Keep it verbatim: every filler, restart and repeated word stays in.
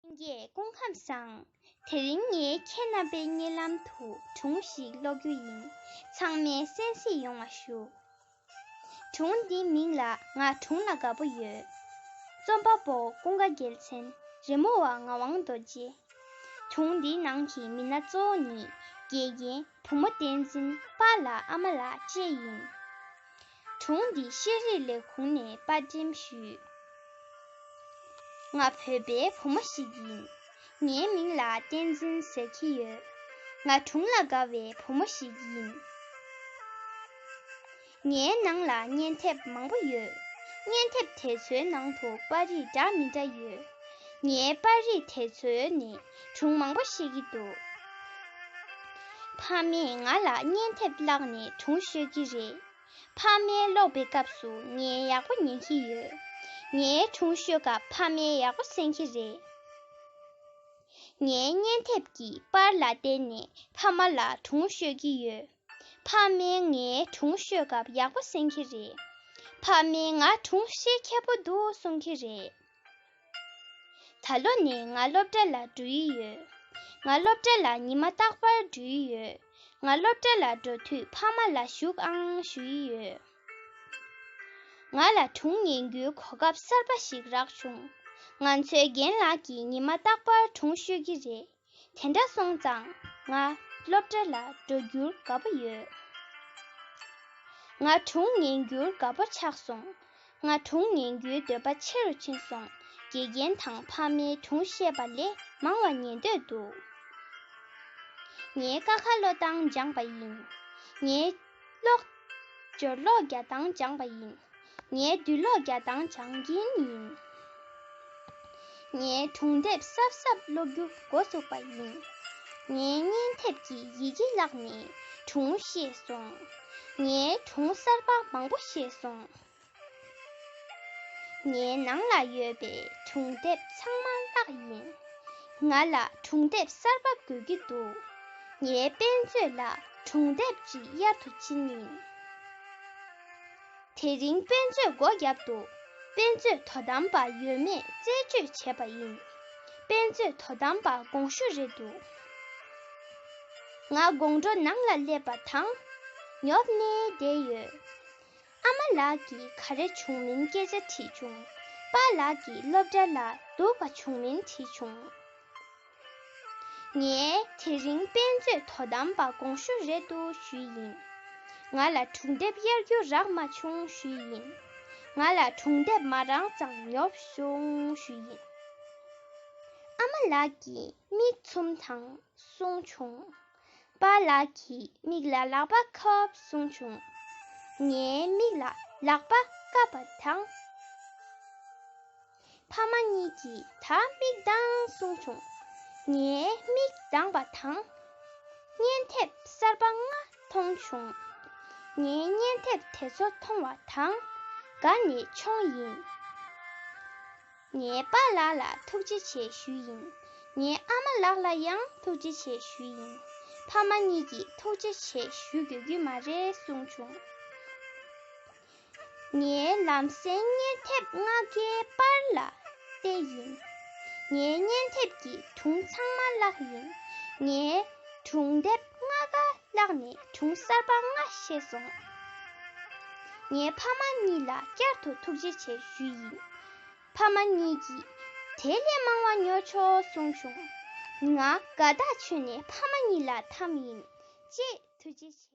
ལྷན་རྒྱས་སྐུ་ཁམས་བཟང་། དེ་རིང་ངས་ཁྱེད་རྣམ་པའི་སྙན་ལམ་དུ་སྒྲུང་ཞིག་ཀློག་རྒྱུ་ཡིན། ཚང་མས་གསན་གཟིགས་ཡོང་བ་ཞུ། སྒྲུང་འདིའི་མིང་ལ་ང་སྒྲུང་ལ་དགའ་པོ་ཡོད། རྩོམ་པ་པོ་ཀུན་དགའ་རྒྱལ་མཚན། རི་མོ་བ་ངག་དབང་རྡོ་རྗེ། སྒྲུང་འདིའི་ནང་གི་མི་སྣ་གཙོ་བོ་ནི་དགེ་རྒན། བུ་མོ་བསྟན་འཛིན། པཱ་ལགས། ཨ་མ་ལགས་བཅས་ཡིན། སྒྲུང་འདི་ཤེས་རིག་ལས་ཁུངས་ནས་པར་འགྲེམས་ཞུས། ང་བོད་པའི་བུ་མོ་ཞིག་ཡིན། ངའི་མིང་ལ་བསྟན་འཛིན་ཟེར་གྱི་ཡོད། ང་སྒྲུང་ལ་དགའ་བའི་བུ་མོ་ཞིག་ཡིན། ངའི་ནང་ལ་བརྙན་དེབ་མང་པོ་ཡོད། བརྙན་དེབ་དེ་ཚོའི་ནང་དུ་པར་རིས་འདྲ་མི་འདྲ་ཡོད། ངའི་པར་རིས་དེ་ཚོའི་ནས་སྒྲུང་མང་པོ་ཤེས་ཀྱི་འདུག་ཕ་མས་ང་ལ་བརྙན་དེབ་བཀླགས་ནས་སྒྲུང་ཤོད་ཀྱི་རེད། ཕ་མས་ཀློག་པའི་སྐབས་སུ་ངས་ཡག་པོ་ཉན་གྱི་ཡོད། ངའི་སྒྲུང་ཤོད་སྐབས་ཕ་མས་ཡག་པོ་གསན་གྱི་རེད། ངའི་བརྙན་དེབ་ཀྱི་པར་ལ་བརྟེན་ནས་ཕ་མ་ལ་སྒྲུང་ཤོད་ཀྱི་ཡོད། ཕ་མས་ངའི་སྒྲུང་ཤོད་སྐབས་ཡག་པོ་གསན་གྱི་རེད། ཕ་མས་ང་སྒྲུང་བཤད་མཁས་པོ་འདུག་གསུང་གི་རེད། ད་ལོ་ནས་ང་སློབ་གྲྭ་ལ་འགྲོ་ཡི་ཡོད། ང་སློབ་གྲྭ་ལ་ཉི་མ་རྟག་པར་འགྲོ་ཡི་ཡོད། ང་སློབ་གྲྭ་ལ་འགྲོ་དུས་ཕ་མ་ལ་བཞུགས་ཨང་ཞུ་ཡི་ཡོད། ང་ལ་སྒྲུང་ཉན་རྒྱུའི་གོ་སྐབས་གསར་པ་ཞིག་རག་བྱུང་། ང་ཚོའི་རྒན་ལགས་ཀྱིས་ཉི་མ་རྟག་པར་སྒྲུང་ཤོད་ཀྱི་རེད། དེ་འདྲ་སོང་ཙང་ང་སློབ་གྲྭ་ལ་འགྲོ་རྒྱུར་དགའ་པོ་ཡོད། ང་སྒྲུང་ཉན་རྒྱུར་དགའ་པོ་ཆགས་སོང་། ང་སྒྲུང་ཉན་རྒྱུའི་འདོད་པ་ཆེ་རུ་ཕྱིན་སོང་། དགེ་རྒན་དང་ཕ་མའི་སྒྲུང་བཤད་པ་ལས་མང་བ་ཉན་འདོད་འདུག་ངས་ཀ་ཁ་ཀློག་སྟངས་སྦྱངས་པ་ཡིན། ངས་ཀློག་སྦྱོར་ཀློག་རྒྱག་སྟངས་སྦྱངས་པ་ཡིན། ངས་བསྡུས་ཀློག་རྒྱག་སྟངས་སྦྱང་གིན་ཡིན། ངས་སྒྲུང་དེབ་གསར་གསར་ཀློག་རྒྱུ་འགོ་ཚུགས་པ་ཡིན། ངས་བརྙན་དེབ་ཀྱི་ཡི་གེ་བཀླགས་ནས་སྒྲུང་ཤེས་སོང་། ངས་སྒྲུང་གསར་པ་མང་པོ་ཤེས་སོང་། ངའི་ནང་ལ་ཡོད་པའི་སྒྲུང་དེབ་ཚང་མ་བཀླགས་ཡིན། ང་ལ་སྒྲུང་དེབ་གསར་པ་དགོས་ཀྱི་འདུག་ངའི་དཔེ་མཛོད་ལ་སྒྲུང་དེབ་ཅིག་གཡར་དུ་ཕྱིན་ཡིན། དེ་རིང་དཔེ་མཛོད་སྒོ་བརྒྱབ་འདུག་དཔེ་མཛོད་དོ་དམ་པ་ཡོད་མེད་རྩད་གཅོད་བྱས་པ་ཡིན། དཔེ་མཛོད་དོ་དམ་པ་དགོངས་ཞུ་རེད་འདུག་ང་དགོང་དྲོ་ནང་ལ་སླེབས་པ་དང་། ཉོབ་ནས་བསྡད་ཡོད། ཨ་མ་ལགས་ཀྱིས་ག་རེ་བྱུང་མིན་སྐད་ཆ་དྲིས་བྱུང་། པཱ་ལགས་ཀྱིས་སློབ་གྲྭ་ལ་སྡུག་པ་བྱུང་མིན་དྲིས་བྱུང་། ངས་དེ་རིང་དཔེ་མཛོད་དོ་དམ་པ་དགོངས་ཞུ་རེད་འདུག་ཞུས་ཡིན། ང་ལ་སྒྲུང་དེབ་གཡར་རྒྱུ་རག་མ་བྱུང་ཞུས་ཡིན། ང་ལ་སྒྲུང་དེབ་མ་རག་ཙང་ཉོབ་སོང་ཞུས་ཡིན། ཨ་མ་ལགས་ཀྱིས་མིག་བཙུམས་དང་གསུངས་བྱུང་། པཱ་ལགས་ཀྱིས་མིག་ལ་ལག་པ་བཀབ་གསུངས་བྱུང་། ངའི་མིག་ལ་ལག་པ་བཀབ་པ་དང་། ཕ་མ་གཉིས་ཀྱིས་ད་མིག་གདངས་གསུངས་བྱུང་། ངའི་མིག་གདངས་པ་དང་། བརྙན་དེབ་གསར་པ་ལྔ་མཐོང་བྱུང་། ངས་བརྙན་དེབ་དེ་ཚོ་མཐོང་བ་དང་། དགའ་ནས་མཆོངས་ཡིན། ངས་པཱ་ལགས་ལ་ཐུགས་རྗེ་ཆེ་ཞུས་ཡིན། ངས་ཨ་མ་ལགས་ལ་ཡང་ཐུགས་རྗེ་ཆེ་ཞུས་ཡིན། ཕ་མ་གཉིས་ཀྱིས་ཐུགས་རྗེ་ཆེ་ཞུ་དགོས་ཀྱི་མ་རེད་གསུངས་བྱུང་། ངས་ལམ་སེང་བརྙན་དེབ་ལྔ་ཀའི་པར་ལ་བལྟས་ཡིན། ངས་བརྙན་དེབ་ཀྱི་སྒྲུང་ཚང་མ་བཀླགས་ཡིན། ངས་སྒྲུང་དེབ་ལྔ་ཀ་བཀླགས་ནས་སྒྲུང་གསར་པ་ལྔ་ཤེས་སོང་། ངས་ཕ་མ་གཉིས་ལ་བསྐྱར་དུ་ཐུགས་རྗེ་ཆེ་ཞུས་ཡིན། ཕ་མ་གཉིས་ཀྱིས་དེ་ལས་མང་བ་ཉོ་ཆོག་གསུངས་བྱུང་། ང་དགའ་ཐག་ཆོད་ནས་ཕ་མ་གཉིས་ལ་འཐམས་ཡིན། ཅེས་ཐུགས་རྗེ་ཆེ།